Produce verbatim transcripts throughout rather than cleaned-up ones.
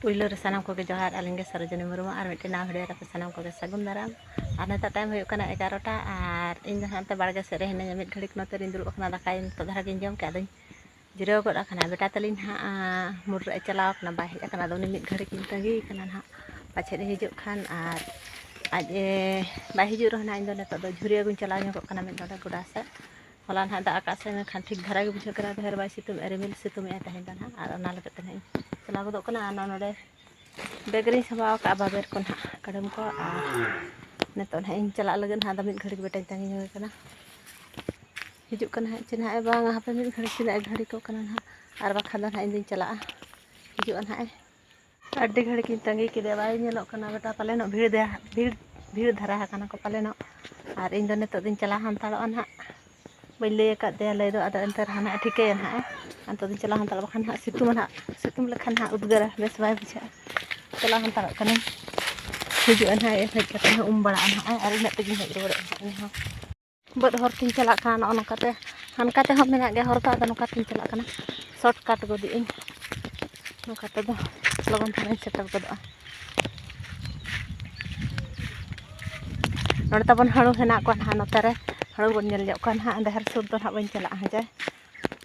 ᱯᱩᱭᱞᱩ ᱨᱮ ᱥᱟᱱᱟᱢ ᱠᱚᱜᱮ ᱡᱚᱦᱟᱨ, ᱟᱹᱞᱤᱧ ᱜᱮ ᱥᱚᱨᱳᱡᱤᱱᱤ ᱢᱩᱨᱢᱩ, ᱟᱨ ᱢᱤᱫᱴᱮᱱ ᱱᱟᱣᱟ video ᱨᱮ ᱟᱯᱮ ᱥᱟᱱᱟᱢ ᱠᱚᱜᱮ ᱥᱟᱹᱜᱩᱱ ᱫᱟᱨᱟᱢ᱾ ᱟᱨ ᱱᱤᱛᱚᱜ time ᱦᱩᱭᱩᱜ ᱠᱟᱱᱟ ᱮᱜᱟᱨᱚᱴᱟ, ᱟᱨ ᱤᱧ ᱫᱚ ᱱᱟᱦᱟᱜ ᱱᱚᱛᱮ ᱵᱟᱲᱜᱮ ᱥᱮᱫ ᱨᱮ ᱦᱤᱱᱟᱹᱧᱟ᱾ ᱢᱤᱫ ᱜᱷᱟᱹᱲᱤᱡ ᱱᱚᱛᱮ ᱨᱤᱧ ᱫᱩᱲᱩᱵ ᱟᱠᱟᱱᱟ, ᱫᱟᱠᱟ ᱱᱤᱛᱚᱜ ᱫᱷᱟᱨᱟ ᱜᱤᱧ ᱡᱚᱢ ᱠᱮᱫᱟ, ᱟᱫᱚᱧ ᱡᱤᱨᱟᱹᱣ ᱜᱚᱫ ᱟᱠᱟᱱᱟ᱾ ᱵᱮᱴᱟ ᱛᱟᱹᱞᱤᱧ ᱱᱟᱦᱟᱜ, ᱟᱸ, ᱢᱩᱨ ᱨᱮ ᱪᱟᱞᱟᱣ ᱟᱠᱟᱱᱟ, ᱵᱟᱭ ᱦᱮᱡ ᱟᱠᱟᱱᱟ᱾ ᱟᱫᱚ ᱩᱱᱤ ᱢᱤᱫ ᱜᱷᱟᱹᱲᱤᱡ ᱤᱧ ᱛᱟᱺᱜᱤ ᱠᱟᱱᱟ ᱱᱟᱦᱟᱜ, ᱯᱟᱪᱷᱮᱫ ᱮ ᱦᱤᱡᱩᱜ ᱠᱷᱟᱱ᱾ ᱟᱨ ᱟᱡ ᱮ ᱵᱟᱭ ᱦᱤᱡᱩᱜ ᱨᱮᱦᱚᱸ ᱱᱟᱦᱟᱜ, ᱤᱧ ᱫᱚ ᱱᱤᱛᱚᱜ ᱫᱚ ᱡᱷᱩᱨᱤ ᱟᱹᱜᱩᱧ ᱪᱟᱞᱟᱣ ᱧᱚᱜᱚᱜ ᱠᱟᱱᱟ ᱢᱤᱫ ᱰᱚᱸᱰᱮ ᱜᱚᱰᱟ ᱥᱮᱫ᱾ ᱦᱚᱞᱟ ᱱᱟᱦᱟᱜ ᱫᱟᱜ ᱟᱠᱟᱫ ᱥᱮ, ᱢᱮᱱᱠᱷᱟᱱ ᱴᱷᱤᱠ ᱫᱷᱟᱨᱟ ᱜᱮ ᱵᱩᱡᱷᱟᱹᱜ ᱠᱟᱱᱟ, ᱰᱷᱮᱨ ᱵᱟᱭ ᱥᱤᱛᱩᱝ ᱮᱫᱼᱟ, ᱨᱤᱢᱤᱞ ᱥᱤᱛᱩᱝ ᱮᱫᱼᱟᱭ ᱛᱮᱦᱮᱧ ᱫᱚ ᱱᱟᱦᱟᱜ᱾ ᱟᱨ ᱚᱱᱟ ᱞᱟᱹᱜᱤᱫ ᱛᱮ ᱱᱟᱦᱟᱜ ᱤᱧ ᱪᱟᱞᱟᱣ ᱜᱚᱫᱚᱜ ᱠᱟᱱᱟ᱾ ᱟᱨ ᱱᱚᱰᱮ bag ᱨᱤᱧ ᱥᱟᱢᱵᱟᱣ ᱟᱠᱟᱫᱼᱟ ᱵᱟᱵᱮᱨ ᱠᱚ ᱱᱟᱦᱟᱜ, ᱠᱟᱰᱮᱢ ᱠᱚ᱾ ᱟᱨ ᱱᱤᱛᱚᱜ ᱱᱟᱦᱟᱜ ᱤᱧ ᱪᱟᱞᱟᱜ ᱞᱟᱹᱜᱤᱫ ᱱᱟᱦᱟᱜ, ᱟᱫᱚ ᱢᱤᱫ ᱜᱷᱟᱹᱲᱤᱡ ᱵᱮᱴᱟᱧ ᱛᱟᱺᱜᱤ ᱧᱚᱜ ᱠᱟᱱᱟ᱾ ᱦᱤᱡᱩᱜ ᱠᱟᱱᱟ ᱦᱟᱸᱜ ᱪᱮ ᱱᱟᱦᱟᱜ ᱮ ᱵᱟᱝᱟ, ᱦᱟᱯᱮ ᱢᱤᱫ ᱜᱷᱟᱹᱲᱤᱡ ᱛᱤᱱᱟᱹᱜ ᱮ ᱜᱷᱟᱹᱲᱤ ᱠᱚᱜ ᱠᱟᱱᱟ ᱱᱟᱦᱟᱜ, ᱟᱨ ᱵᱟᱠᱷᱟᱱ ᱫᱚ ᱱᱟᱦᱟᱜ ᱤᱧ ᱫᱩᱧ ᱪᱟᱞᱟᱜᱼᱟ᱾ ᱦᱤᱡᱩᱜᱼᱟ ᱱᱟᱦᱟᱜ ᱮ᱾ ᱟᱹᱰᱤ ᱜᱷᱟᱹᱲᱤᱡ ᱤᱧ ᱛᱟᱺᱜᱤ ᱠᱮᱫᱮᱭᱟ, ᱵᱟᱭ ᱧᱮᱞᱚᱜ ᱠᱟᱱᱟ ᱵᱮᱴᱟ, ᱯᱟᱞᱮᱱᱚᱜ ᱵᱷᱤᱲ ᱫᱮ-, ᱵᱷᱤᱲ, ᱵᱷᱤᱲ ᱫᱷᱟᱨᱟ ᱟᱠᱟᱱᱟ ᱠᱚ ᱯᱟᱞᱮᱱᱚᱜ᱾ ᱟᱨ ᱤᱧ ᱫᱚ ᱱᱤᱛᱚᱜ ᱫᱚᱧ ᱪᱟᱞᱟᱣ ᱦᱟᱱᱛᱟᱲᱚᱜᱼᱟ ᱱᱟᱦᱟᱜ, ᱵᱟᱹᱧ ᱞᱟᱹᱭ ᱟᱠᱟᱫ ᱫᱮᱭᱟ ᱞᱟᱹᱭ ᱫᱚ, ᱟᱫᱚ ᱮᱱᱛᱮ ᱨᱮᱦᱚᱸ ᱱᱟᱦᱟᱜ ᱮ ᱴᱷᱤᱠᱟᱹᱭᱟ ᱱᱟᱦᱟᱜ ᱮ᱾ ᱱᱤᱛᱚᱜ ᱫᱚᱧ ᱪᱟᱞᱟᱣ ᱦᱟᱱᱛᱟᱲᱚᱜᱼᱟ, ᱵᱟᱠᱷᱟᱱ ᱱᱟᱦᱟᱜ ᱥᱤᱛᱩᱝ ᱱᱟᱦᱟᱜ, ᱥᱤᱛᱩᱝ ᱞᱮᱠᱷᱟᱱ ᱱᱟᱦᱟᱜ ᱩᱫᱽᱜᱟᱹᱨᱟ, ᱵᱮᱥ ᱵᱟᱭ ᱵᱩᱡᱷᱟᱹᱜᱼᱟ᱾ ᱪᱟᱞᱟᱣ ᱦᱟᱱᱛᱟᱲᱚᱜ ᱠᱟᱹᱱᱟᱹᱧ, ᱦᱤᱡᱩᱜᱼᱟ ᱱᱟᱦᱟᱜ ᱮ, ᱦᱮᱡ ᱠᱟᱛᱮ ᱦᱚᱸ ᱩᱢ ᱵᱟᱲᱟᱜᱼᱟ ᱱᱟᱦᱟᱜ ᱮ, ᱟᱨ ᱤᱱᱟᱹᱜ ᱛᱮᱜᱤᱧ ᱦᱮᱡ ᱨᱩᱣᱟᱹᱲᱚᱜᱼᱟ ᱱᱟᱦᱟᱜ ᱤᱧ ᱦᱚᱸ᱾ ᱵᱟᱹᱫᱽ ᱦᱚᱨ ᱛᱤᱧ ᱪᱟᱞᱟᱜ ᱠᱟᱱᱟ, ᱱᱚᱜᱼᱚ ᱱᱚᱝᱠᱟᱛᱮ᱾ ᱦᱟᱱᱠᱟ ᱛᱮᱦᱚᱸ ᱢᱮᱱᱟᱜ ᱜᱮᱭᱟ ᱦᱚᱨ ᱫᱚ, ᱟᱫᱚ ᱱᱚᱝᱠᱟ ᱛᱤᱧ ᱪᱟᱞᱟᱜ ᱠᱟᱱᱟ, shortcut ᱜᱚᱫᱮᱜ ᱟᱹᱧ᱾ ᱱᱚᱝᱠᱟ ᱛᱮᱫᱚ ᱞᱚᱜᱚᱱ ᱫᱷᱟᱨᱟᱧ ᱥᱮᱴᱮᱨ ᱜᱚᱫᱚᱜᱼᱟ᱾ ᱱᱚᱰᱮ ᱛᱟᱵᱚᱱ ᱦᱟᱹᱬᱩ ᱦᱮᱱᱟᱜ ᱠᱚᱣᱟ ᱱᱟᱦᱟᱜ, ᱱᱚᱛᱮ ᱨᱮ ᱦᱟᱹᱬᱩ ᱵᱚᱱ ᱧᱮᱞ ᱧᱚᱜ ᱠᱚᱣᱟ ᱱᱟᱦᱟᱜ᱾ ᱰᱟᱦᱟᱨ ᱥᱩᱨ ᱫᱚ ᱱᱟᱦᱟᱜ ᱵᱟᱹᱧ ᱪᱟᱞᱟᱜᱼᱟ, ᱦᱮᱸ ᱪᱮ?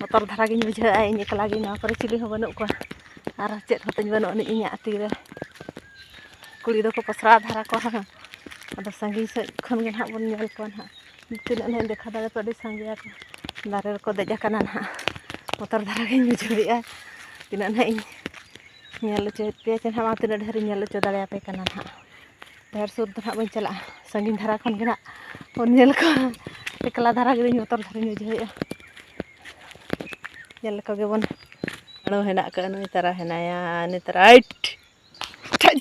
ᱵᱚᱛᱚᱨ ᱫᱷᱟᱨᱟ ᱜᱤᱧ ᱵᱩᱡᱷᱟᱹᱣᱮᱫᱼᱟ, ᱤᱧ ᱮᱠᱞᱟ ᱜᱤᱧ, ᱱᱚᱣᱟ ᱠᱚᱨᱮ ᱪᱤᱞᱤ ᱦᱚᱸ ᱵᱟᱹᱱᱩᱜ ᱠᱚᱣᱟ, ᱟᱨ ᱪᱮᱫ ᱦᱚᱸᱛᱤᱧ ᱵᱟᱹᱱᱩᱜ ᱟᱹᱱᱤᱡ ᱤᱧᱟᱹᱜ ᱛᱤ ᱨᱮ᱾ ᱠᱩᱲᱤ ᱫᱚᱠᱚ ᱯᱚᱥᱲᱟ ᱫᱷᱟᱨᱟ ᱠᱚᱣᱟ, ᱟᱫᱚ ᱥᱟᱺᱜᱤᱧ ᱥᱮᱫ ᱠᱷᱚᱱ ᱜᱮ ᱱᱟᱦᱟᱜ ᱵᱚᱱ ᱧᱮᱞ ᱠᱚᱣᱟ ᱱᱟᱦᱟᱜ᱾ ᱛᱤᱱᱟᱹᱜ ᱱᱟᱦᱟᱜ ᱤᱧ ᱫᱮᱠᱷᱟᱣ ᱫᱟᱲᱮ ᱯᱮᱭᱟ, ᱟᱹᱰᱤ ᱥᱟᱸᱜᱮᱭᱟ ᱠᱚ, ᱫᱟᱨᱮ ᱨᱮᱠᱚ ᱫᱮᱡ ᱟᱠᱟᱱᱟ ᱱᱟᱦᱟᱜ᱾ ᱵᱚᱛᱚᱨ ᱫᱷᱟᱨᱟ ᱜᱤᱧ ᱵᱩᱡᱷᱟᱹᱣᱮᱫᱼᱟ᱾ ᱛᱤᱱᱟᱹᱜ ᱱᱟᱦᱟᱜ ᱤᱧ ᱧᱮᱞ ᱦᱚᱪᱚᱭᱮᱫ ᱯᱮᱭᱟ ᱪᱮ ᱱᱟᱦᱟᱜ, ᱢᱟ ᱛᱤᱱᱟᱹᱜ ᱰᱷᱮᱨ ᱤᱧ ᱧᱮᱞ ᱦᱚᱪᱚ ᱫᱟᱲᱮᱭᱟᱯᱮ ᱠᱟᱱᱟ ᱱᱟᱦᱟᱜ᱾ ᱰᱷᱮᱨ ᱥᱩᱨ ᱫᱚ ᱱᱟᱦᱟᱜ ᱵᱟᱹᱧ ᱪᱟᱞᱟᱜᱼᱟ, ᱥᱟᱺᱜᱤᱧ ᱫᱷᱟᱨᱟ ᱠᱷᱚᱱ ᱜᱮ ᱱᱟᱦᱟᱜ ᱵᱚᱱ ᱧᱮᱞ ᱠᱚᱣᱟ᱾ ᱮᱠᱞᱟ ᱫᱷᱟᱨᱟ ᱜᱮᱞᱤᱧ ᱵᱚᱛᱚᱨ ᱫᱷᱟᱨᱟᱧ ᱵᱩᱡᱷᱟᱹᱣᱮᱫᱼᱟ᱾ ᱧᱮᱞ ᱞᱮᱠᱚ ᱜᱮᱵᱚᱱ᱾ ᱦᱟᱹᱬᱩ ᱦᱮᱱᱟᱜ ᱠᱚᱣᱟ, ᱱᱩᱭ ᱛᱟᱨᱟ ᱦᱮᱱᱟᱭᱟ, ᱱᱩᱭ ᱛᱟᱨᱟ, ᱟᱭᱴ! ᱴᱷᱟᱡ!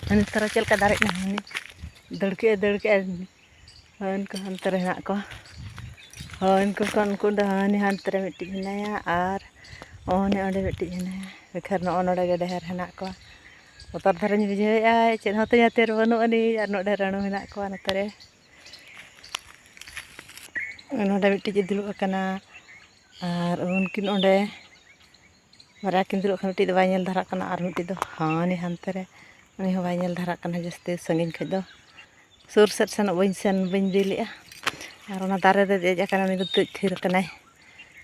ᱦᱟᱹᱱᱤ ᱛᱟᱨᱟ ᱪᱮᱫ ᱞᱮᱠᱟ ᱫᱟᱨᱮᱜ ᱠᱟᱱᱟ, ᱦᱟᱹᱱᱤ ᱫᱟᱹᱲ ᱠᱮᱜᱼᱟᱭ, ᱫᱟᱹᱲ ᱠᱮᱜᱼᱟᱭ᱾ ᱦᱳᱭ, ᱩᱱᱠᱩ ᱦᱟᱱᱛᱮ ᱨᱮ ᱦᱮᱱᱟᱜ ᱠᱚᱣᱟ᱾ ᱦᱳᱭ, ᱩᱱᱠᱩ ᱠᱷᱚᱱ ᱩᱱᱠᱩ ᱫᱚ ᱦᱟᱹᱱᱤ ᱦᱟᱱᱛᱮ ᱨᱮ ᱢᱤᱫᱴᱤᱡ ᱦᱮᱱᱟᱭᱟ, ᱟᱨ ᱚᱱᱮ ᱚᱸᱰᱮ ᱢᱤᱫᱴᱤᱡ ᱦᱮᱱᱟᱭᱟ᱾ ᱵᱮᱠᱷᱟᱨ ᱱᱚᱜᱼᱚ ᱱᱚᱰᱮ ᱜᱮ ᱰᱷᱮᱨ ᱦᱮᱱᱟᱜ ᱠᱚᱣᱟ᱾ ᱵᱚᱛᱚᱨ ᱫᱷᱟᱨᱟᱧ ᱵᱩᱡᱷᱟᱹᱣᱮᱫᱼᱟ, ᱪᱮᱫ ᱦᱚᱸ ᱛᱤᱧ ᱦᱟᱛᱮᱨ ᱵᱟᱹᱱᱩᱜ ᱟᱹᱱᱤᱡ, ᱟᱨ ᱱᱚᱰᱮ ᱨᱟᱹᱬᱩ ᱦᱮᱱᱟᱜ ᱠᱚᱣᱟ ᱱᱚᱛᱮ ᱨᱮ᱾ ᱱᱚᱰᱮ ᱢᱤᱫᱴᱤᱡ ᱮ ᱫᱩᱲᱩᱵ ᱟᱠᱟᱱᱟ, ᱟᱨ ᱩᱱᱠᱤᱱ ᱚᱸᱰᱮ ᱵᱟᱨᱭᱟ ᱠᱤᱱ ᱫᱩᱲᱩᱵ ᱠᱟᱱᱟ, ᱢᱤᱫᱴᱤᱡ ᱫᱚ ᱵᱟᱭ ᱧᱮᱞ ᱫᱷᱟᱨᱟᱜ ᱠᱟᱱᱟ ᱟᱨ ᱢᱤᱫᱴᱤᱡ ᱫᱚ ᱦᱟᱱᱮ ᱦᱟᱱᱛᱮ ᱨᱮ, ᱩᱱᱤ ᱦᱚᱸ ᱵᱟᱭ ᱧᱮᱞ ᱫᱷᱟᱨᱟᱜ ᱠᱟᱱᱟ ᱡᱟᱹᱥᱛᱤ ᱥᱟᱺᱜᱤᱧ ᱠᱷᱚᱡ ᱫᱚ᱾ ᱥᱩᱨ ᱥᱮᱫ ᱥᱮᱱᱚᱜ ᱵᱟᱹᱧ ᱥᱮᱱ, ᱵᱟᱹᱧ ᱫᱤ ᱞᱮᱜᱼᱟ᱾ ᱟᱨ ᱚᱱᱟ ᱫᱟᱨᱮ ᱨᱮ ᱫᱮᱡ ᱟᱠᱟᱱᱟ, ᱩᱱᱤ ᱫᱚ ᱫᱮᱡ ᱛᱷᱤᱨ ᱟᱠᱟᱱᱟᱭ᱾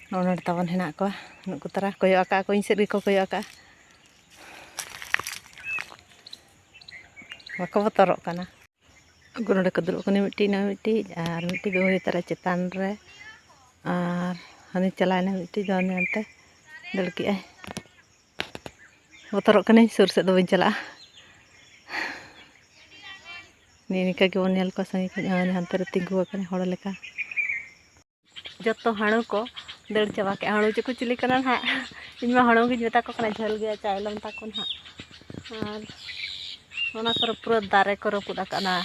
ᱱᱚᱜᱼᱚ ᱱᱚᱰᱮ ᱛᱟᱵᱚᱱ ᱦᱮᱱᱟᱜ ᱠᱚᱣᱟ, ᱱᱩᱠᱩ ᱛᱟᱨᱟ ᱠᱚᱭᱚᱜ ᱟᱠᱟᱫ ᱠᱚ, ᱤᱧ ᱥᱮᱫ ᱜᱮᱠᱚ ᱠᱚᱭᱚᱜ ᱟᱠᱟᱫᱼᱟ, ᱵᱟᱠᱚ ᱵᱚᱛᱚᱨᱚᱜ ᱠᱟᱱᱟ᱾ ᱩᱱᱠᱩ ᱱᱚᱰᱮ ᱠᱚ ᱫᱩᱲᱩᱵ ᱠᱟᱱᱟ, ᱢᱤᱫᱴᱤᱡ ᱱᱚᱜᱼᱚᱭ ᱢᱤᱫᱴᱤᱡ, ᱟᱨ ᱢᱤᱫᱴᱤᱡ ᱫᱚ ᱩᱱᱤ ᱛᱟᱨᱟ ᱪᱮᱛᱟᱱ ᱨᱮ, ᱟᱨ ᱦᱟᱱᱤ ᱪᱟᱞᱟᱣᱮᱱᱟ ᱢᱤᱫᱴᱤᱡ ᱫᱚ ᱦᱟᱱᱮ ᱦᱟᱱᱛᱮ ᱫᱟᱹᱲ ᱠᱮᱜᱼᱟᱭ᱾ ᱵᱚᱛᱚᱨᱚᱜ ᱠᱟᱹᱱᱟᱹᱧ, ᱥᱩᱨ ᱥᱮᱫ ᱫᱚ ᱵᱟᱹᱧ ᱪᱟᱞᱟᱜᱼᱟ᱾ ᱱᱤᱭᱟᱹ ᱱᱤᱝᱠᱟ ᱜᱮᱵᱚᱱ ᱧᱮᱞ ᱠᱚᱣᱟ ᱥᱟᱺᱜᱤᱧ ᱠᱷᱚᱱ, ᱦᱟᱱᱮ ᱦᱟᱱᱛᱮ ᱨᱮ ᱛᱤᱸᱜᱩ ᱟᱠᱟᱱᱟᱭ ᱦᱚᱲ ᱞᱮᱠᱟ᱾ ᱡᱚᱛᱚ ᱦᱟᱹᱬᱩ ᱠᱚ ᱫᱟᱹᱲ ᱪᱟᱵᱟ ᱠᱮᱜᱼᱟ᱾ ᱦᱟᱹᱬᱩ ᱪᱚᱠᱚ ᱪᱤᱞᱤ ᱠᱟᱱᱟ ᱱᱟᱦᱟᱜ, ᱤᱧ ᱢᱟ ᱦᱟᱹᱬᱩ ᱜᱤᱧ ᱢᱮᱛᱟ ᱠᱚ ᱠᱟᱱᱟ, ᱡᱷᱟᱹᱞ ᱜᱮᱭᱟ ᱪᱟᱭᱞᱚᱢ ᱛᱟᱠᱚ ᱱᱟᱦᱟᱜ᱾ ᱟᱨ ᱚᱱᱟ ᱠᱚᱨᱮ ᱯᱩᱨᱟᱹ ᱫᱟᱨᱮ ᱠᱚ ᱨᱟᱹᱯᱩᱫ ᱟᱠᱟᱫᱼᱟ,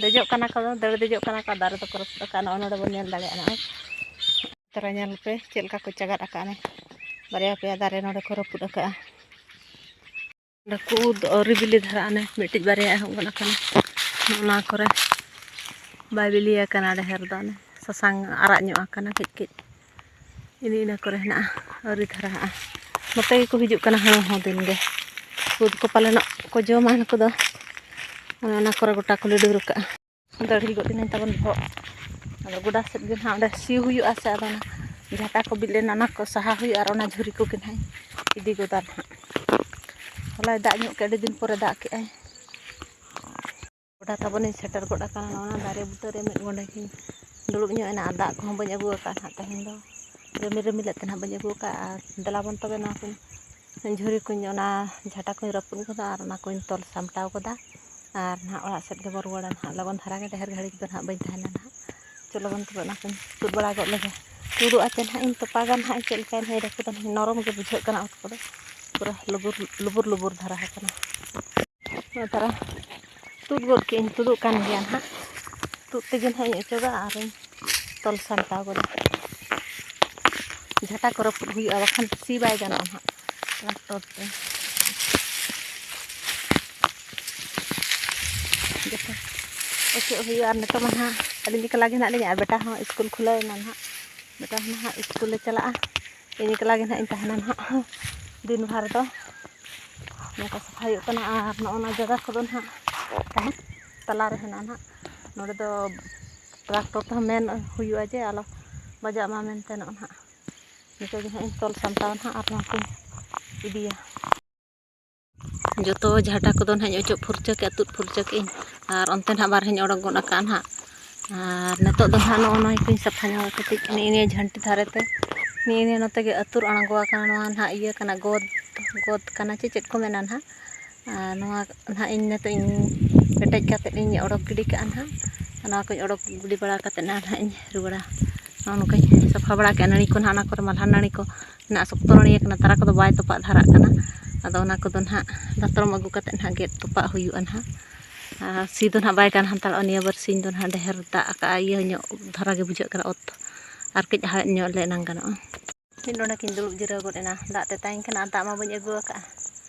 ᱫᱮᱡᱚᱜ ᱠᱟᱱᱟ ᱠᱚ, ᱫᱟᱹᱲ ᱫᱮᱡᱚᱜ ᱠᱟᱱᱟ ᱠᱚ, ᱫᱟᱨᱮ ᱫᱚᱠᱚ ᱨᱟᱹᱯᱩᱫ ᱟᱠᱟᱫᱼᱟ᱾ ᱱᱚᱜᱼᱚᱭ ᱱᱚᱰᱮ ᱵᱚᱱ ᱧᱮᱞ ᱫᱟᱲᱮᱭᱟᱜᱼᱟ, ᱱᱚᱜᱼᱚᱭ ᱛᱟᱨᱟ ᱧᱮᱞ ᱯᱮ ᱪᱮᱫ ᱞᱮᱠᱟ ᱠᱚ ᱪᱟᱜᱟᱫ ᱟᱠᱟᱫᱼᱟ᱾ ᱵᱟᱨᱭᱟ ᱯᱮᱭᱟ ᱫᱟᱨᱮ ᱱᱚᱰᱮ ᱠᱚ ᱨᱟᱹᱯᱩᱫ ᱟᱠᱟᱫᱼᱟ᱾ ᱚᱸᱰᱮ ᱠᱩᱫ ᱟᱹᱣᱨᱤ ᱵᱤᱞᱤ ᱫᱷᱟᱨᱟᱜᱼᱟ, ᱚᱱᱮ ᱢᱤᱫᱴᱤᱡ ᱵᱟᱨᱭᱟ ᱮᱦᱚᱵ ᱜᱚᱫ ᱟᱠᱟᱱᱟ᱾ ᱚᱱᱟ ᱠᱚᱨᱮ ᱵᱟᱭ ᱵᱤᱞᱤ ᱟᱠᱟᱱᱟ ᱰᱷᱮᱨ ᱫᱚ, ᱚᱱᱮ ᱥᱟᱥᱟᱝ ᱟᱨᱟᱜ ᱧᱚᱜ ᱟᱠᱟᱱᱟ ᱠᱟᱹᱡ ᱠᱟᱹᱡ᱾ ᱤᱱᱟᱹ ᱤᱱᱟᱹ ᱠᱚᱨᱮ ᱦᱮᱱᱟᱜᱼᱟ, ᱟᱹᱣᱨᱤ ᱫᱷᱟᱨᱟᱜᱼᱟ᱾ ᱱᱚᱛᱮ ᱜᱮᱠᱚ ᱦᱤᱡᱩᱜ ᱠᱟᱱᱟ ᱦᱟᱹᱬᱩ ᱦᱚᱸ ᱫᱤᱱ ᱜᱮ᱾ ᱠᱩᱫ ᱠᱚ ᱯᱟᱞᱮᱱᱚᱜ ᱠᱚ ᱡᱚᱢᱟ ᱱᱩᱠᱩ ᱫᱚ, ᱚᱱᱮ ᱚᱱᱟ ᱠᱚᱨᱮ ᱜᱚᱴᱟ ᱠᱚ ᱞᱤᱰᱟᱹᱨ ᱟᱠᱟᱫᱼᱟ᱾ ᱫᱟᱹᱲᱦᱤ ᱜᱚᱫ ᱮᱱᱟᱹᱧ ᱛᱟᱵᱚᱱ ᱵᱚᱦᱚᱜ᱾ ᱟᱫᱚ ᱜᱚᱰᱟ ᱥᱮᱫ ᱜᱮ ᱱᱟᱦᱟᱜ ᱚᱸᱰᱮ ᱥᱤ ᱦᱩᱭᱩᱜᱼᱟ ᱥᱮ, ᱟᱫᱚ ᱚᱱᱟ ᱡᱷᱟᱴᱟ ᱠᱚ ᱵᱤᱫ ᱞᱮᱱᱟ, ᱚᱱᱟ ᱠᱚ ᱥᱟᱦᱟ ᱦᱩᱭᱩᱜᱼᱟ ᱟᱨ ᱚᱱᱟ ᱡᱷᱩᱨᱤ ᱠᱚᱜᱮ ᱱᱟᱦᱟᱜ ᱤᱧ ᱤᱫᱤ ᱜᱚᱫᱟ ᱱᱟᱦᱟᱜ᱾ ᱦᱚᱞᱟᱭ ᱫᱟᱜ ᱧᱚᱜ ᱠᱮᱫ, ᱟᱹᱰᱤ ᱫᱤᱱ ᱯᱚᱨᱮ ᱫᱟᱜ ᱠᱮᱫᱼᱟᱭ᱾ ᱜᱚᱰᱟ ᱛᱟᱵᱚᱱᱤᱧ ᱥᱮᱴᱮᱨ ᱜᱚᱫ ᱟᱠᱟᱱᱟ᱾ ᱱᱚᱣᱟ ᱫᱟᱨᱮ ᱵᱩᱴᱟᱹ ᱨᱮ ᱢᱤᱫ ᱜᱚᱸᱰᱮ ᱜᱤᱧ ᱫᱩᱲᱩᱵ ᱧᱚᱜ ᱮᱱᱟ ᱟᱨ ᱫᱟᱜ ᱠᱚᱦᱚᱸ ᱵᱟᱹᱧ ᱟᱹᱜᱩ ᱟᱠᱟᱫᱼᱟ ᱱᱟᱦᱟᱜ ᱛᱮᱦᱮᱧ ᱫᱚ᱾ ᱨᱤᱢᱤᱞ ᱨᱤᱢᱤᱞᱮᱫ ᱛᱮ ᱱᱟᱦᱟᱜ ᱵᱟᱹᱧ ᱟᱹᱜᱩ ᱟᱠᱟᱫᱼᱟ᱾ ᱟᱨ ᱫᱮᱞᱟ ᱵᱚᱱ ᱛᱚᱵᱮ ᱱᱚᱣᱟ ᱠᱚᱧ ᱡᱷᱩᱨᱤ ᱠᱚᱧ, ᱚᱱᱟ ᱡᱷᱟᱴᱟ ᱠᱚᱧ ᱨᱟᱹᱯᱩᱫ ᱠᱟᱫᱟ ᱟᱨ ᱚᱱᱟ ᱠᱚᱧ ᱛᱚᱞ ᱥᱟᱢᱴᱟᱣ ᱠᱟᱫᱟ᱾ ᱟᱨ ᱱᱟᱦᱟᱜ ᱚᱲᱟᱜ ᱥᱮᱫ ᱜᱮᱵᱚᱱ ᱨᱩᱣᱟᱹᱲᱟ ᱱᱟᱦᱟᱜ ᱞᱚᱜᱚᱱ ᱫᱷᱟᱨᱟ ᱜᱮ, ᱰᱷᱮᱨ ᱜᱷᱟᱹᱲᱤᱡ ᱫᱚ ᱱᱟᱦᱟᱜ ᱵᱟᱹᱧ ᱛᱟᱦᱮᱱᱟ ᱱᱟᱦᱟᱜ᱾ ᱪᱚᱞᱚ ᱵᱚᱱ ᱛᱚᱵᱮ ᱚᱱᱟ ᱠᱚᱧ ᱛᱩᱫ ᱵᱟᱲᱟ ᱜᱚᱫ ᱞᱮᱜᱮ᱾ ᱛᱩᱫᱩᱜᱼᱟ ᱪᱮ ᱱᱟᱦᱟᱜ ᱤᱧ ᱛᱚᱯᱟᱜᱟ ᱱᱟᱦᱟᱜ, ᱪᱮᱫ ᱞᱮᱠᱟᱧ ᱦᱮᱡ ᱨᱟᱹᱯᱩᱫᱟ ᱱᱟᱦᱟᱜ, ᱱᱚᱨᱚᱢ ᱜᱮ ᱵᱩᱡᱷᱟᱹᱜ ᱠᱟᱱᱟ ᱚᱛ ᱠᱚᱫᱚ, ᱯᱩᱨᱟᱹ ᱞᱩᱵᱩᱨ ᱞᱩᱵᱩᱨ ᱞᱩᱵᱩᱨ ᱫᱷᱟᱨᱟ ᱟᱠᱟᱱᱟ᱾ ᱱᱚᱣᱟ ᱫᱷᱟᱨᱟ ᱛᱩᱫ ᱜᱚᱫ ᱠᱮᱫ ᱟᱹᱧ, ᱛᱩᱫᱩᱜ ᱠᱟᱱ ᱜᱮᱭᱟ ᱱᱟᱦᱟᱜ᱾ ᱛᱩᱫ ᱛᱮᱜᱮ ᱱᱟᱦᱟᱜ ᱤᱧ ᱚᱪᱚᱜᱟ ᱟᱨᱤᱧ ᱛᱚᱞ ᱥᱟᱢᱴᱟᱣ ᱜᱚᱫᱟ᱾ ᱡᱷᱟᱴᱟ ᱠᱚ ᱨᱟᱹᱯᱩᱫ ᱦᱩᱭᱩᱜᱼᱟ, ᱵᱟᱠᱷᱟᱱ ᱥᱤ ᱵᱟᱭ ᱜᱟᱱᱚᱜᱼᱟ ᱱᱟᱦᱟᱜ ᱴᱨᱟᱠᱴᱚᱨ ᱛᱮ᱾ ᱡᱚᱛᱚ ᱚᱪᱚᱜ ᱦᱩᱭᱩᱜᱼᱟ᱾ ᱟᱨ ᱱᱤᱛᱚᱜ ᱢᱟ ᱱᱟᱦᱟᱜ ᱟᱹᱞᱤᱧ ᱮᱠᱞᱟ ᱜᱮ ᱦᱮᱱᱟᱜ ᱞᱤᱧᱟ, ᱟᱨ ᱵᱮᱴᱟ ᱦᱚᱸ ᱥᱠᱩᱞ ᱠᱷᱩᱞᱟᱹᱣ ᱮᱱᱟ ᱱᱟᱦᱟᱜ, ᱵᱮᱴᱟ ᱦᱚᱸ ᱱᱟᱦᱟᱜ ᱥᱠᱩᱞᱮ ᱪᱟᱞᱟᱜᱼᱟ᱾ ᱤᱧ ᱮᱠᱞᱟ ᱜᱮ ᱱᱟᱦᱟᱜ ᱤᱧ ᱛᱟᱦᱮᱱᱟ ᱱᱟᱦᱟᱜ᱾ ᱫᱤᱱ ᱵᱷᱟᱨ ᱫᱚ ᱱᱚᱝᱠᱟ ᱥᱟᱯᱷᱟ ᱦᱩᱭᱩᱜ ᱠᱟᱱᱟ᱾ ᱟᱨ ᱱᱚᱜᱼᱚ ᱱᱚᱣᱟ ᱡᱟᱭᱜᱟ ᱠᱚᱫᱚ ᱱᱟᱦᱟᱜ ᱛᱟᱦᱮᱸ ᱛᱟᱞᱟᱨᱮ ᱦᱮᱱᱟᱜᱼᱟ ᱱᱟᱦᱟᱜ᱾ ᱱᱚᱰᱮ ᱫᱚ ᱴᱨᱟᱠᱴᱚᱨ ᱛᱮᱦᱚᱸ ᱢᱮᱱ ᱦᱩᱭᱩᱜᱼᱟ ᱡᱮ ᱟᱞᱚ ᱵᱟᱡᱟᱜ ᱢᱟ ᱢᱮᱱᱛᱮ᱾ ᱱᱚᱜᱼᱚ ᱱᱟᱦᱟᱜ ᱱᱤᱛᱚᱜ ᱜᱮ ᱱᱟᱦᱟᱜ ᱤᱧ ᱛᱚᱞ ᱥᱟᱢᱴᱟᱣᱟ ᱱᱟᱦᱟᱜ ᱟᱨ ᱱᱚᱣᱟ ᱠᱚᱧ ᱤᱫᱤᱭᱟ᱾ ᱡᱚᱛᱚ ᱡᱷᱟᱴᱟ ᱠᱚᱫᱚ ᱱᱟᱦᱟᱜ ᱤᱧ ᱚᱪᱚᱜ ᱯᱷᱩᱨᱪᱟᱹ ᱠᱮᱜᱼᱟ, ᱛᱩᱫ ᱯᱷᱩᱨᱪᱟᱹ ᱠᱮᱜᱼᱟᱹᱧ᱾ ᱟᱨ ᱚᱱᱛᱮ ᱱᱟᱦᱟᱜ ᱵᱟᱨᱦᱮᱧ ᱚᱰᱚᱠ ᱜᱚᱫ ᱟᱠᱟᱜᱼᱟ ᱱᱟᱦᱟᱜ᱾ ᱟᱨ ᱱᱤᱛᱚᱜ ᱫᱚ ᱱᱟᱦᱟᱜ ᱱᱚᱜᱼᱚ ᱱᱚᱣᱟ ᱠᱚᱧ ᱥᱟᱯᱷᱟ ᱧᱚᱜᱟ ᱠᱟᱹᱴᱤᱡ᱾ ᱱᱤᱜᱼᱤ ᱱᱤᱭᱟᱹ ᱡᱷᱟᱹᱱᱴᱤ ᱫᱷᱟᱨᱮ ᱛᱮ, ᱱᱤᱜᱼᱤ ᱱᱤᱭᱟᱹ ᱱᱚᱛᱮ ᱜᱮ ᱟᱹᱛᱩᱨ ᱟᱬᱜᱚ ᱟᱠᱟᱱᱟ᱾ ᱱᱚᱣᱟ ᱱᱟᱦᱟᱜ ᱤᱭᱟᱹ ᱠᱟᱱᱟ, ᱜᱚᱫ, ᱜᱚᱫ ᱠᱟᱱᱟ ᱪᱮ ᱪᱮᱫ ᱠᱚ ᱢᱮᱱᱟ ᱱᱟᱦᱟᱜ᱾ ᱟᱨ ᱱᱚᱣᱟ ᱱᱟᱦᱟᱜ ᱤᱧ ᱱᱤᱛᱚᱜ ᱤᱧ ᱯᱮᱴᱮᱡ ᱠᱟᱛᱮᱫ ᱤᱧ ᱚᱰᱚᱠ ᱜᱤᱰᱤ ᱠᱟᱜᱼᱟ ᱱᱟᱦᱟᱜ᱾ ᱟᱨ ᱱᱚᱣᱟ ᱠᱚᱧ ᱚᱰᱚᱠ ᱜᱤᱰᱤ ᱵᱟᱲᱟ ᱠᱟᱛᱮᱫ ᱱᱟᱦᱟᱜ ᱤᱧ ᱨᱩᱣᱟᱹᱲᱟ᱾ ᱱᱚᱜᱼᱚ ᱱᱚᱝᱠᱟᱧ ᱥᱟᱯᱷᱟ ᱵᱟᱲᱟ ᱠᱮᱜᱼᱟ᱾ ᱱᱟᱹᱲᱤ ᱠᱚ ᱱᱟᱦᱟᱜ ᱚᱱᱟ ᱠᱚᱨᱮ ᱢᱟᱞᱦᱟᱱ ᱱᱟᱹᱲᱤ ᱠᱚ ᱱᱟᱜ ᱥᱚᱠᱛᱚ ᱱᱟᱹᱲᱤ ᱠᱟᱱᱟ, ᱛᱟᱨᱟ ᱠᱚᱫᱚ ᱵᱟᱭ ᱛᱚᱯᱟᱜ ᱫᱷᱟᱨᱟᱜ ᱠᱟᱱᱟ᱾ ᱟᱫᱚ ᱚᱱᱟ ᱠᱚᱫᱚ ᱱᱟᱦᱟᱜ ᱫᱟᱛᱨᱚᱢ ᱟᱹᱜᱩ ᱠᱟᱛᱮᱫ ᱱᱟᱦᱟᱜ ᱜᱮᱫ ᱛᱚᱯᱟᱜ ᱦᱩᱭᱩᱜᱼᱟ ᱱᱟᱦᱟᱜ᱾ ᱟᱨ ᱥᱤ ᱫᱚ ᱱᱟᱦᱟᱜ ᱵᱟᱭ ᱜᱟᱱ ᱦᱟᱛᱟᱲᱚᱜᱼᱟ ᱱᱤᱭᱟᱹ ᱵᱟᱨᱥᱤᱧ ᱫᱚ ᱱᱟᱦᱟᱜ, ᱰᱷᱮᱨ ᱫᱟᱜ ᱟᱠᱟᱜᱼᱟ, ᱤᱭᱟᱹ ᱧᱚᱜ ᱫᱷᱟᱨᱟ ᱜᱮ ᱵᱩᱡᱷᱟᱹᱜ ᱠᱟᱱᱟ ᱚᱛ, ᱟᱨ ᱠᱟᱹᱡ ᱦᱟᱣᱮᱫ ᱧᱚᱜ ᱞᱮ ᱮᱱᱟᱝ ᱜᱟᱱᱚᱜᱼᱟ᱾ ᱢᱤᱫ ᱰᱚᱸᱰᱮᱠ ᱤᱧ ᱫᱩᱲᱩᱵ ᱡᱤᱨᱟᱹᱣ ᱜᱚᱫ ᱮᱱᱟ, ᱫᱟᱜ ᱛᱮᱛᱟᱝᱤᱧ ᱠᱟᱱᱟ, ᱟᱨ ᱫᱟᱜ ᱢᱟ ᱵᱟᱹᱧ ᱟᱹᱜᱩ ᱟᱠᱟᱫᱼᱟ᱾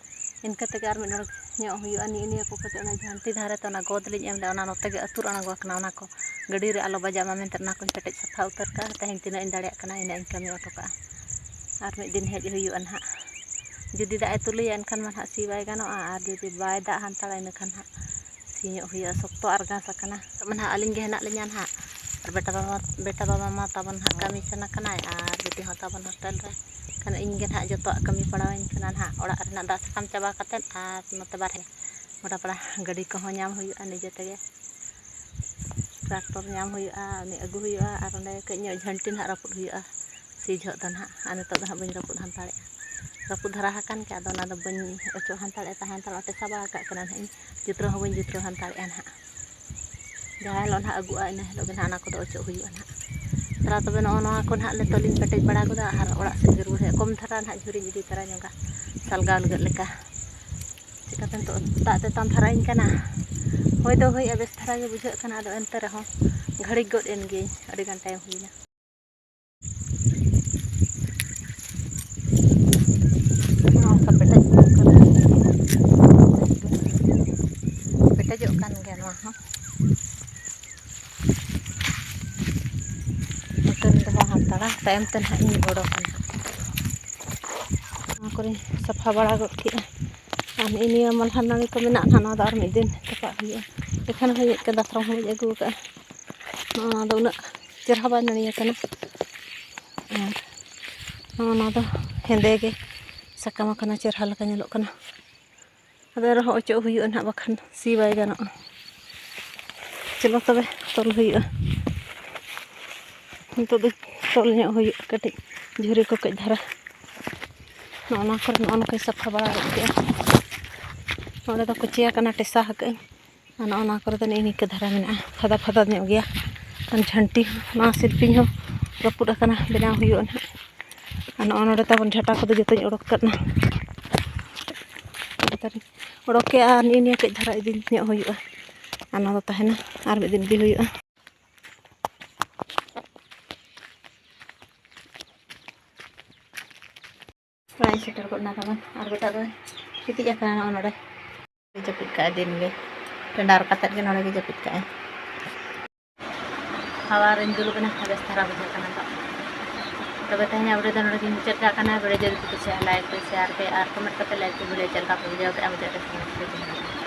ᱤᱱᱠᱟᱹ ᱛᱮᱜᱮ ᱟᱨ ᱢᱤᱫ ᱰᱚᱸᱰᱮᱠ ᱧᱚᱜ ᱦᱩᱭᱩᱜᱼᱟ᱾ ᱱᱤᱜᱼᱤ ᱱᱤᱭᱟᱹ ᱠᱚ ᱠᱟᱹᱴᱤᱡ ᱚᱱᱟ ᱡᱷᱟᱹᱱᱴᱤ ᱫᱷᱟᱨᱮ ᱛᱮ ᱚᱱᱟ ᱜᱚᱫ ᱞᱤᱧ ᱮᱢ ᱞᱮᱫᱼᱟ, ᱚᱱᱟ ᱱᱚᱛᱮ ᱜᱮ ᱟᱹᱛᱩᱨ ᱟᱬᱜᱚ ᱟᱠᱟᱱᱟ, ᱚᱱᱟ ᱠᱚ ᱜᱟᱹᱰᱤ ᱨᱮ ᱟᱞᱚ ᱵᱟᱡᱟᱜ ᱢᱟ ᱢᱮᱱᱛᱮ ᱚᱱᱟ ᱠᱚᱧ ᱯᱮᱴᱮᱡ ᱥᱟᱯᱷᱟ ᱩᱛᱟᱹᱨ ᱠᱟᱜᱼᱟ᱾ ᱛᱮᱦᱮᱧ ᱛᱤᱱᱟᱹᱜ ᱤᱧ ᱫᱟᱲᱮᱭᱟᱜ ᱠᱟᱱᱟ ᱤᱱᱟᱹᱜ ᱤᱧ ᱠᱟᱹᱢᱤ ᱦᱚᱴᱚ ᱠᱟᱜᱼᱟ᱾ ᱟᱨ ᱢᱤᱫ ᱫᱤᱱ ᱦᱮᱡ ᱦᱩᱭᱩᱜᱼᱟ ᱱᱟᱦᱟᱜ᱾ ᱡᱩᱫᱤ ᱫᱟᱜ ᱮ ᱛᱩᱞᱟᱹᱭᱟ ᱮᱱᱠᱷᱟᱱ ᱢᱟ ᱱᱟᱦᱟᱜ ᱥᱤ ᱵᱟᱭ ᱜᱟᱱᱚᱜᱼᱟ, ᱟᱨ ᱡᱩᱫᱤ ᱵᱟᱭ ᱫᱟᱜ ᱦᱟᱱᱛᱟᱲᱟ ᱤᱱᱟᱹᱠᱷᱟᱱ ᱱᱟᱦᱟᱜ ᱥᱤ ᱧᱚᱜ ᱦᱩᱭᱩᱜᱼᱟ᱾ ᱥᱚᱠᱛᱚ ᱟᱨ ᱜᱷᱟᱥ ᱟᱠᱟᱱᱟ᱾ ᱢᱟ ᱱᱟᱦᱟᱜ ᱟᱹᱞᱤᱧ ᱜᱮ ᱦᱮᱱᱟᱜ ᱞᱤᱧᱟ ᱱᱟᱦᱟᱜ, ᱟᱨ ᱵᱮᱴᱟ ᱵᱟᱵᱟ, ᱵᱮᱴᱟ ᱵᱟᱵᱟ ᱢᱟ ᱛᱟᱵᱚᱱ ᱱᱟᱦᱟᱜ ᱠᱟᱹᱢᱤ ᱥᱮᱱ ᱟᱠᱟᱱᱟᱭ, ᱟᱨ ᱵᱤᱴᱤ ᱦᱚᱸ ᱛᱟᱵᱚᱱ ᱦᱳᱥᱴᱮᱞ ᱨᱮ᱾ ᱮᱱᱠᱷᱟᱱ ᱤᱧ ᱜᱮ ᱱᱟᱦᱟᱜ ᱡᱚᱛᱚᱣᱟᱜ ᱠᱟᱹᱢᱤ ᱯᱟᱲᱟᱣᱟᱹᱧ ᱠᱟᱱᱟ ᱱᱟᱦᱟᱜ, ᱚᱲᱟᱜ ᱨᱮᱱᱟᱜ ᱫᱟᱜ ᱥᱟᱠᱟᱢ ᱪᱟᱵᱟ ᱠᱟᱛᱮᱫ ᱟᱨ ᱱᱚᱛᱮ ᱵᱟᱨᱦᱮ ᱜᱚᱰᱟ ᱯᱟᱲᱟ ᱜᱟᱹᱰᱤ ᱠᱚᱦᱚᱸ ᱧᱟᱢ ᱦᱩᱭᱩᱜᱼᱟ ᱱᱤᱡᱮ ᱛᱮᱜᱮ᱾ ᱴᱨᱟᱠᱴᱚᱨ ᱧᱟᱢ ᱦᱩᱭᱩᱜᱼᱟ, ᱩᱱᱤ ᱟᱹᱜᱩ ᱦᱩᱭᱩᱜᱼᱟ, ᱟᱨ ᱚᱸᱰᱮ ᱠᱟᱹᱡ ᱧᱚᱜ ᱡᱷᱟᱹᱱᱴᱤ ᱱᱟᱦᱟᱜ ᱨᱟᱹᱯᱩᱫ ᱦᱩᱭᱩᱜᱼᱟ ᱥᱤ ᱡᱚᱦᱚᱜ ᱫᱚ ᱱᱟᱦᱟᱜ᱾ ᱟᱨ ᱱᱤᱛᱚᱜ ᱫᱚ ᱱᱟᱦᱟᱜ ᱵᱟᱹᱧ ᱨᱟᱹᱯᱩᱫ ᱦᱟᱱᱛᱟᱲᱮᱜᱼᱟ, ᱨᱟᱹᱯᱩᱫ ᱫᱷᱟᱨᱟ ᱟᱠᱟᱱ ᱜᱮᱭᱟ, ᱟᱫᱚ ᱚᱱᱟ ᱫᱚ ᱵᱟᱹᱧ ᱚᱪᱚᱜ ᱦᱟᱱᱛᱟᱲᱮᱜᱼᱟ, ᱛᱟᱦᱮᱸ ᱦᱟᱱᱛᱟᱲᱚᱜᱼᱟ, ᱴᱮᱥᱟ ᱵᱟᱲᱟ ᱠᱟᱜ ᱠᱟᱱᱟ ᱱᱟᱦᱟᱜ ᱤᱧ, ᱡᱩᱛᱨᱟᱹᱣ ᱦᱚᱸ ᱵᱟᱹᱧ ᱡᱩᱛᱨᱟᱹᱣ ᱦᱟᱱᱛᱟᱲᱮᱜᱼᱟ ᱱᱟᱦᱟᱜ᱾ ᱡᱟᱦᱟᱸ ᱦᱤᱞᱳᱜ ᱱᱟᱦᱟᱜ ᱟᱹᱜᱩᱜᱼᱟ, ᱤᱱᱟᱹ ᱦᱤᱞᱳᱜ ᱜᱮ ᱱᱟᱦᱟᱜ ᱚᱱᱟ ᱠᱚᱫᱚ ᱚᱪᱚᱜ ᱦᱩᱭᱩᱜᱼᱟ ᱱᱟᱦᱟᱜ᱾ ᱛᱟᱦᱞᱮ ᱛᱚᱵᱮ ᱱᱚᱜᱼᱚ ᱱᱚᱣᱟ ᱠᱚ ᱱᱟᱦᱟᱜ ᱱᱤᱛᱚᱜ ᱞᱤᱧ ᱯᱮᱴᱮᱡ ᱵᱟᱲᱟ ᱜᱚᱫᱟ ᱟᱨ ᱚᱲᱟᱜ ᱥᱮᱫ ᱜᱮ ᱨᱩᱣᱟᱹᱲ ᱦᱩᱭᱩᱜᱼᱟ᱾ ᱠᱚᱢ ᱫᱷᱟᱨᱟ ᱱᱟᱦᱟᱜ ᱡᱷᱩᱨᱤᱧ ᱤᱫᱤ ᱛᱟᱨᱟ ᱧᱚᱜᱟ ᱥᱟᱞᱜᱟᱣ ᱞᱟᱹᱜᱤᱫ ᱞᱮᱠᱟ᱾ ᱪᱤᱠᱟᱹᱛᱮ ᱱᱤᱛᱚᱜ ᱫᱟᱜ ᱛᱮᱛᱟᱝ ᱫᱷᱟᱨᱟᱭᱤᱧ ᱠᱟᱱᱟ᱾ ᱦᱚᱭ ᱫᱚ ᱦᱚᱭᱮᱜᱼᱟ, ᱵᱮᱥ ᱫᱷᱟᱨᱟ ᱜᱮ ᱵᱩᱡᱷᱟᱹᱜ ᱠᱟᱱᱟ, ᱟᱫᱚ ᱮᱱᱛᱮ ᱨᱮᱦᱚᱸ ᱜᱷᱟᱹᱲᱤᱠ ᱜᱚᱫ ᱮᱱ ᱜᱤᱭᱟᱹᱧ, ᱟᱹᱰᱤ ᱜᱟᱱ ᱴᱟᱭᱤᱢ ᱦᱩᱭᱱᱟ᱾ ᱱᱚᱝᱠᱟ ᱯᱮᱴᱮᱡ ᱠᱟᱱᱟ᱾ ᱯᱮᱴᱮᱡᱚᱜ ᱠᱟᱱ ᱜᱮᱭᱟ ᱱᱚᱣᱟ ᱦᱚᱸ᱾ ᱱᱚᱛᱮᱧ ᱫᱚᱦᱚ ᱦᱟᱛᱟᱲᱟ, ᱛᱟᱭᱚᱢ ᱛᱮ ᱱᱟᱦᱟᱜ ᱤᱧ ᱚᱰᱚᱠᱟ᱾ ᱱᱚᱣᱟ ᱠᱚᱨᱮᱧ ᱥᱟᱯᱷᱟ ᱵᱟᱲᱟ ᱜᱚᱫ ᱠᱮᱫᱼᱟ᱾ ᱟᱨ ᱱᱮᱜᱼᱮ ᱱᱤᱭᱟᱹ ᱢᱟᱞᱦᱟᱱ ᱱᱟᱹᱲᱤ ᱠᱚ ᱢᱮᱱᱟᱜᱼᱟ ᱱᱟᱦᱟᱜ, ᱱᱚᱣᱟ ᱫᱚ ᱟᱨ ᱢᱤᱫ ᱫᱤᱱ ᱨᱟᱯᱟᱜ ᱦᱩᱭᱩᱜᱼᱟ᱾ ᱮᱠᱷᱟᱱ ᱦᱚᱸ ᱢᱤᱫ ᱫᱟᱛᱨᱚᱢ ᱦᱚᱸᱧ ᱟᱹᱜᱩ ᱟᱠᱟᱫᱼᱟ᱾ ᱱᱚᱣᱟ ᱫᱚ ᱩᱱᱟᱹᱜ ᱪᱮᱦᱨᱟ ᱵᱟᱭ ᱱᱟᱹᱲᱤ ᱟᱠᱟᱱᱟ᱾ ᱟᱨ ᱱᱚᱜᱼᱚ ᱱᱚᱣᱟ ᱫᱚ ᱦᱮᱸᱫᱮ ᱜᱮ ᱥᱟᱠᱟᱢ ᱟᱠᱟᱱᱟ, ᱪᱮᱦᱨᱟ ᱞᱮᱠᱟ ᱧᱮᱞᱚᱜ ᱠᱟᱱᱟ᱾ ᱟᱫᱚ ᱮᱱ ᱨᱮᱦᱚᱸ ᱚᱪᱚᱜ ᱦᱩᱭᱩᱜᱼᱟ ᱱᱟᱦᱟᱜ, ᱵᱟᱠᱷᱟᱱ ᱥᱤ ᱵᱟᱭ ᱜᱟᱱᱚᱜᱼᱟ᱾ ᱪᱚᱞᱚ ᱛᱚᱵᱮ ᱛᱚᱞ ᱦᱩᱭᱩᱜᱼᱟ᱾ ᱱᱤᱛᱚᱜ ᱫᱚ ᱛᱚᱞ ᱧᱚᱜ ᱦᱩᱭᱩᱜᱼᱟ ᱠᱟᱹᱴᱤᱡ ᱡᱷᱩᱨᱤ ᱠᱚ ᱠᱟᱹᱡ ᱫᱷᱟᱨᱟ᱾ ᱱᱚᱜᱼᱚ ᱱᱚᱣᱟ ᱠᱚᱨᱮ ᱱᱚᱜᱼᱚ ᱱᱚᱝᱠᱟᱧ ᱥᱟᱯᱷᱟ ᱵᱟᱲᱟ ᱜᱚᱫ ᱠᱮᱜᱼᱟ᱾ ᱱᱚᱰᱮ ᱫᱚ ᱠᱩᱪᱤᱭᱟ ᱠᱟᱱᱟ, ᱴᱮᱥᱟ ᱟᱠᱟᱫᱟᱹᱧ᱾ ᱟᱨ ᱱᱚᱜᱼᱚ ᱱᱚᱣᱟ ᱠᱚᱨᱮ ᱫᱚ ᱱᱮᱜᱼᱮ ᱱᱤᱝᱠᱟᱹ ᱫᱷᱟᱨᱟ ᱢᱮᱱᱟᱜᱼᱟ, ᱯᱷᱟᱫᱟ ᱯᱷᱟᱫᱟ ᱧᱚᱜ ᱜᱮᱭᱟ᱾ ᱟᱨ ᱡᱷᱟᱹᱱᱴᱤ ᱦᱚᱸ, ᱱᱚᱣᱟ ᱥᱤᱞᱯᱤᱧ ᱦᱚᱸ ᱨᱟᱹᱯᱩᱫ ᱟᱠᱟᱱᱟ, ᱵᱮᱱᱟᱣ ᱦᱩᱭᱩᱜᱼᱟ ᱱᱟᱦᱟᱜ᱾ ᱟᱨ ᱱᱚᱜᱼᱚ ᱱᱚᱰᱮ ᱛᱟᱵᱚᱱ ᱡᱷᱟᱴᱟ ᱠᱚᱫᱚ ᱡᱚᱛᱚᱧ ᱚᱰᱚᱠ ᱠᱟᱫᱼᱟ᱾ ᱚᱰᱚᱠ ᱠᱮᱜᱼᱟ, ᱟᱨ ᱱᱤᱜᱼᱤ ᱱᱤᱭᱟᱹ ᱠᱟᱹᱡ ᱫᱷᱟᱨᱟ ᱤᱫᱤ ᱧᱚᱜ ᱦᱩᱭᱩᱜᱼᱟ᱾ ᱟᱨ ᱱᱚᱣᱟ ᱫᱚ ᱛᱟᱦᱮᱱᱟ, ᱟᱨ ᱢᱤᱫ ᱫᱤᱱ ᱤᱫᱤ ᱦᱩᱭᱩᱜᱼᱟ᱾ ᱚᱲᱟᱜ ᱤᱧ ᱥᱮᱴᱮᱨ ᱜᱚᱫ ᱮᱱᱟ ᱛᱟᱵᱚᱱ, ᱟᱨ ᱜᱚᱴᱟ ᱫᱚ ᱜᱤᱛᱤᱡ ᱟᱠᱟᱱᱟ ᱱᱚᱜᱼᱚ ᱱᱚᱰᱮ᱾ ᱡᱟᱹᱯᱤᱫ ᱠᱟᱜᱼᱟᱭ ᱫᱤᱱ ᱜᱮ, ᱴᱮᱸᱰᱟᱨ ᱠᱟᱛᱮᱫ ᱜᱮ ᱱᱚᱰᱮ ᱜᱮ ᱡᱟᱹᱯᱤᱫ ᱠᱟᱜᱼᱟᱭ᱾ ᱦᱟᱣᱟ ᱨᱤᱧ ᱫᱩᱲᱩᱵ ᱮᱱᱟ, ᱵᱮᱥ ᱫᱷᱟᱨᱟ ᱵᱩᱡᱷᱟᱹᱜ ᱠᱟᱱᱟ ᱛᱚ᱾ ᱛᱚᱵᱮ ᱛᱮᱦᱮᱧᱟᱜ video ᱫᱚ ᱱᱚᱰᱮ ᱜᱤᱧ ᱢᱩᱪᱟᱹᱫ ᱠᱟᱜ ᱠᱟᱱᱟ᱾ Video ᱡᱩᱫᱤ ᱯᱮ ᱠᱩᱥᱤᱭᱟᱜᱼᱟ, like ᱯᱮ, share ᱯᱮ ᱟᱨ comment ᱠᱟᱛᱮ ᱞᱟᱹᱭ ᱯᱮ video ᱪᱮᱫ ᱞᱮᱠᱟ ᱯᱮ ᱵᱩᱡᱷᱟᱹᱣ ᱠᱮᱜᱼᱟ, ᱢᱩᱪᱟᱹᱫ ᱨᱮ comment ᱯᱮ ᱡᱚᱢᱟ᱾